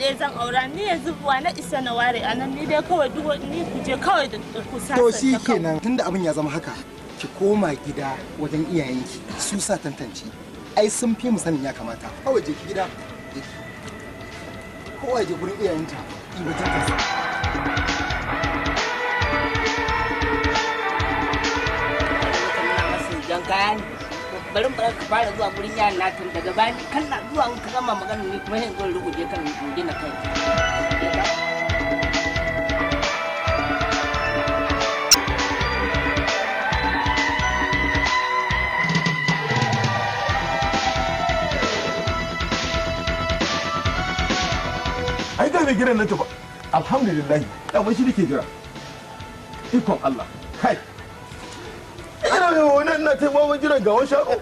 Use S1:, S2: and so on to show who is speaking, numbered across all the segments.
S1: ɗaya zan aura ni yanzu wa na isa na ware anan ni dai kawai duk ni ku je kawai da ku sasanta.
S2: To shi kenan tunda abin ya zama haka ki koma gida wajen iyayenki su sa tantance. Ai sun fi mu sanin ya kamata. Kawai je ki gida. Kowa je gurin iyayenta. Wajen kansa.
S3: Jan kaya ne. Bari mu ka fara zuwa gurin yaran natin daga bayan kan na zuwa ka gama magana ni kuma sai in ruguje kan in gina kai.
S4: Ai da mai gidan nan tafa alhamdulillah dama shi nake jira. Ikon Allah kai. Ina mai wannan ina ta maman jiran ga wani shago.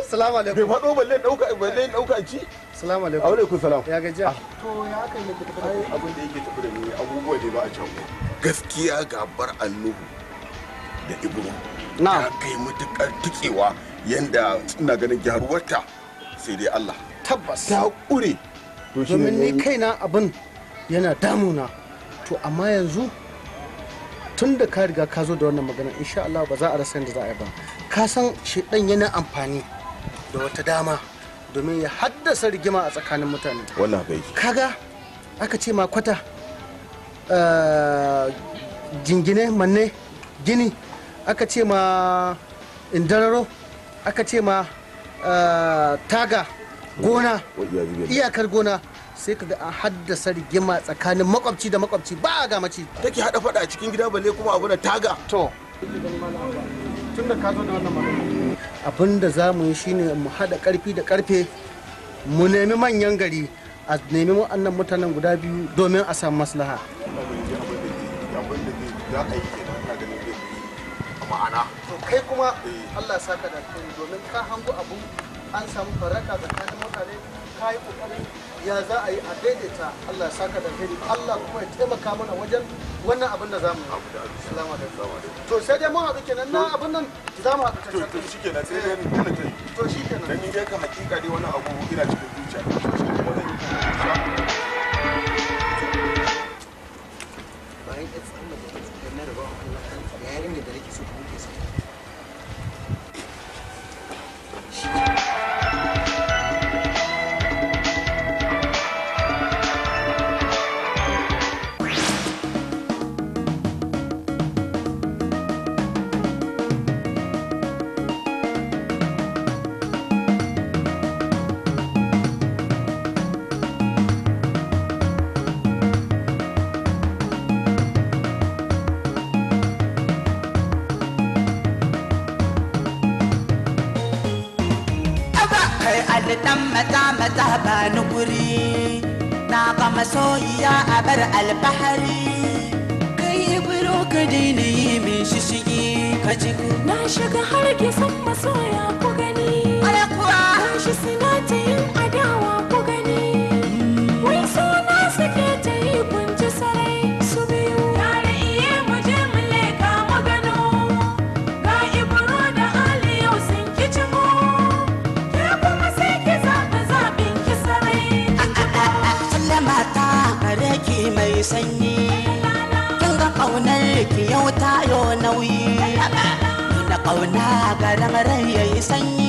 S2: Assalamu alaikum.
S4: Bai faɗo balle ɗauka balle ɗauka ci.
S2: Assalamu alaikum.
S4: Alaikum salam.
S2: Ya gajiya. To ya aka yi tafi da
S4: ai abin da yake tafi da ni abubuwa ne ba a can. Gaskiya gabar Annuhu da Ibro.
S2: Na'am.
S4: Ya kai mutukar tukewa yanda ina ganin gyaruwarta sai dai Allah.
S2: Tabbas.
S4: Ta ƙure.
S2: Domin ni kaina abin yana damuna. To amma yanzu tun da ka riga ka zo da wannan magana insha Allah ba za a rasa yadda za a yi ba. Ka san shedan yana amfani da wata dama domin ya haddasa rigima a tsakanin mutane.
S4: Wannan bai.
S2: Kaga aka ce ma kwata jingine manne gini aka ce ma indararo aka ce ma taga gona iyakar gona sai kaga an haddasa rigima tsakanin makwabci da makwabci ba a gamaci.
S4: Take hada fada a cikin gida balle kuma abu na taga.
S2: To tun da ka zo da wannan magana abin da za mu yi shine mu hada karfi da karfe mu nemi manyan gari a nemi waɗannan mutanen guda biyu domin a samu maslaha.
S4: Ma'ana.
S2: To kai kuma Allah ya saka da alheri domin ka hango abu an samu faraka tsakanin mutane ka yi kokarin ya za a yi a daidaita. Allah ya saka da alheri Allah kuma ya taimaka mana wajen wannan abin da za mu yi. Assalamu alaikum. To sai dai mun haɗu kenan na abin nan za mu haɗu ta
S4: To shikenan sai dai mun tana tai.
S2: To shikenan.
S4: Dan ni dai kan hakika dai wannan abu ina cikin zuciya. Kuma zan yi
S2: bayan ya tsamma da na rabon Allah kan yarinya da nake so ku muke so.
S5: Dan maza maza ba ni guri na ga masoyiya a bar alfahari kai Ibro ka daina yi min shishigi ka ji
S6: na shiga har kisan masoya ku gani shi suna ta yin adawa ku gani wai suna suke ta yi kunci sarai su biyu yare iye mu je mu leka mu gano ga Ibro da Ali yau sun kici mu ke kuma sai ki zaɓi zaɓin ki sarai.
S5: Sallama ta gare ki mai sanyi kin ga ƙaunar ki yau tayo nauyi nuna ƙauna garin rai yayi sanyi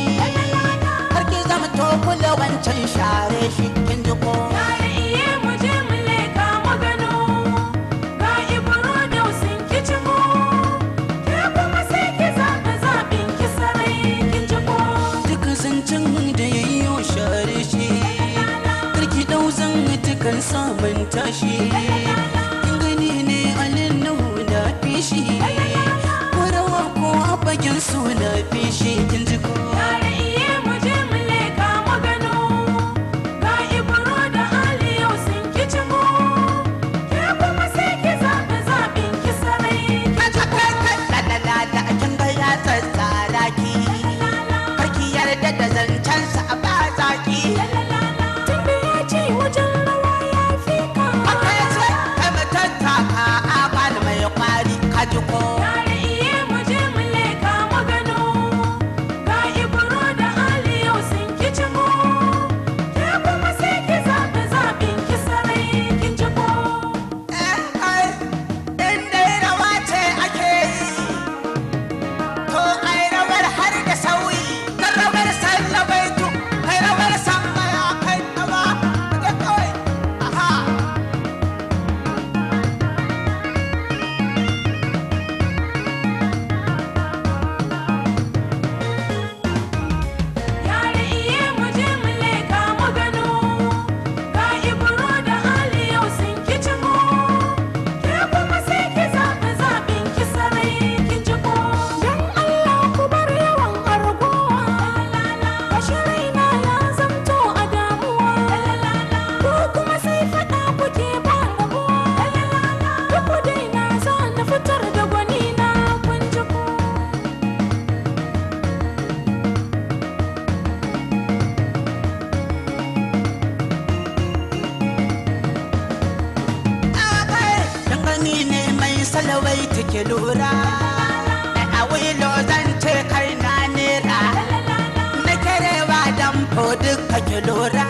S5: har ki zama to kula wancan share shi kin ji ko.
S6: Yare iye mu je mu leka mu gano ga Ibro da sun kici mu ke kuma sai ki zaɓi zaɓin ki sarai kin ji ko.
S5: Duk zancen da yayyo share shi karki dau zantukan samun tashi kin gani ne alin nuhu na fishi ko rawa ko a fagen su na fishi kin ji ko.
S6: Yare iye mu je mu leka mu gano ga Ibro da Ali yau sun kici mu ke kuma sai ki zaɓi zaɓin ki sarai kin ji ko.
S5: La la la la kin ga ya tsatsara ki karki yarda da zancen sa ba zaki.
S6: Tunda ya ce wajen rawa ya fi ka.
S5: Haka ya ce kai mutuntaka a bani mai kwari ka ji ko.
S6: Yare iye mu je mu leka mu gano ga
S5: Salawai take lura. A wilo zan ce kai na nera. Na kerewa dan fo duka ki lura.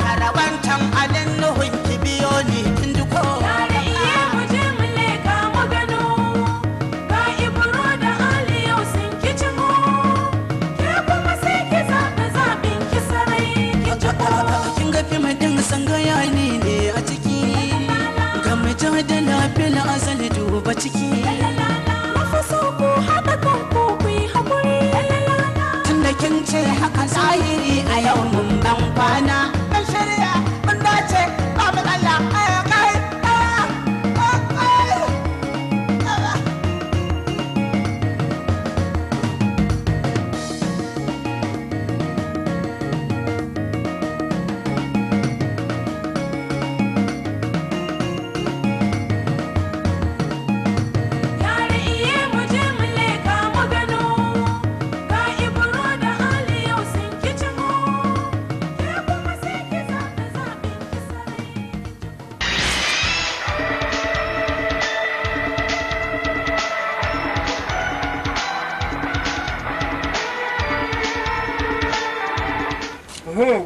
S5: Karawancan alin nuhun ki biyo ni kin ji ko.
S6: Yare iye mu je mu leka mu gano. Ga Ibro da Ali yau sun kici mu. Ke kuma sai ki zaɓi zaɓin ki sarai ki ci ko.
S5: Kin ga fim din san gaya ni ne a ciki. Ga mujadala fil azal duba ciki.
S6: Na fi so ku haɗa kanku ku yi haƙuri.
S5: Tunda kin ce haka zahiri a yau mun ban kwana. Mun shirya mun dace ba matsala. Ai, kai, ah, ah, ah.
S6: Yare iye mu je mu leka mu gano. Ga Ibro da Ali yau sun kici mu. Ke kuma sai ki zaɓi zaɓin ki sarai ki ci ko.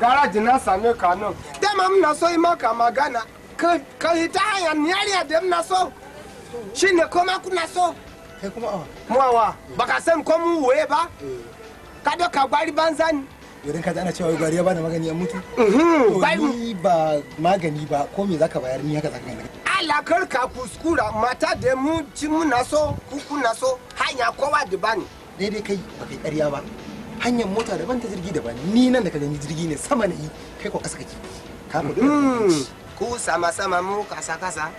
S7: Garaji na same ka nan. Dama muna so yi maka magana. Ka yi ta hanyar yariya da muna so. Shi ne koma kuna so.
S2: Kai kuma awa.
S7: Muwawa, baka san ko mu waye ba? Ka doka gwari banza ne.
S2: Wurin ka ji ana cewa gwari ya bada magani an mutu? To ni ba magani ba ko me zaka bayar ni haka zaka gani.
S7: Allah kar ka kuskura mata da mu ci muna so ku kuna so hanya kowa daban.
S2: Daidai kai ba kai ƙarya ba. Hanyar mota daban ta jirgi daban. Ni nan da ka gani jirgi ne sama na yi kai ko ƙasa kake. Ka faɗi da
S7: Ku sama sama mu kasa kasa.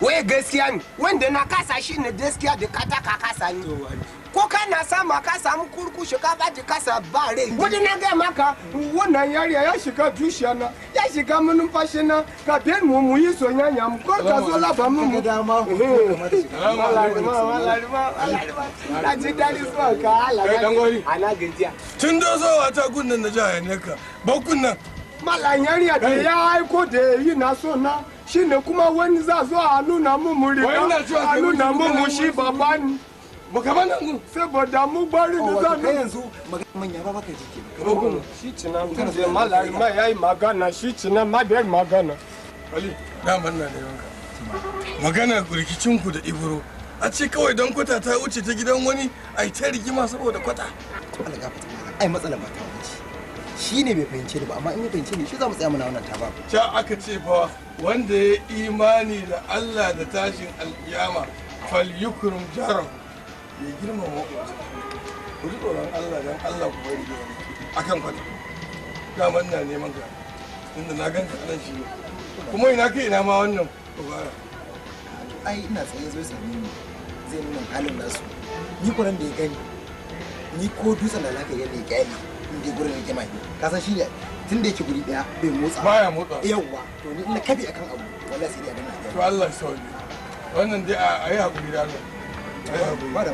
S7: Wai gaskiya ne wanda na kasa shi ne gaskiya da kata ka kasa ne. Ko kana sama ka samu kurkushe ka ba da kasa ba rai. Wanda na gaya maka wannan yariya ya shiga zuciya na ya shiga manumfashi na ka biyar mu mu yi soyayya mu ko ka zo laba mu mu.
S2: Dama kamata shiga.
S7: Na ji daɗi zuwa ka Allah.
S4: Kai, dan gwari.
S7: Ana gajiya.
S4: Tun dozowa ta gunnan na jihar ka, bakun nan.
S7: Malam yariya da ya aiko da yi na so na shine kuma wani za zo a nuna mu mu
S4: Wai ina
S7: riga
S4: cewa
S7: a
S4: kai
S7: nuna
S4: mutum
S7: mu mu
S4: kana
S7: shi baba ne.
S4: Baka ban nan gun.
S7: Saboda mu bari da
S2: Wato
S7: za
S2: kai
S7: mu
S2: yanzu magana manya ba baka ji kenan.
S7: shi cinan da malam ma yayi magana shi cinan ma bai magana.
S4: Ali, daman na neman ka. Magana rikicin ku da Ibro. A ce kawai don kwata ta wuce ta gidan wani ai ta rigima saboda kwata.
S2: To Allah gafarta malam. Ai matsala ba ta wuce. Shi ne bai fahimce ni ba amma in ya fahimce ni shi za mu tsaya muna wannan taba.
S4: Ca aka ce fa wanda ya imani da Allah da tashin alkiyama fal yukrim jarahu ya girmama maƙwabcinsa. Ku ji tsoron Allah dan Allah ku bari rigima akan kwata. Daman na neman ka. Tunda na ganka anan shi ne. Kuma ina kai ina ma wannan kubara.
S2: Ai ina tsaye zo same ni zai nuna halin nasu. Ni kuran da ya gani ni ko dutsen da zaka gani ya kyale in dai gurin rigima ne. Ka san shi ne tun da yake guri daya bai motsa.
S4: Baya motsa.
S2: Yawwa to ni ina kabi akan abu wallahi sai dai a gani.
S4: To Allah ya sauke. Wannan dai a yi haƙuri da Allah. A yi haƙuri.
S2: Ba da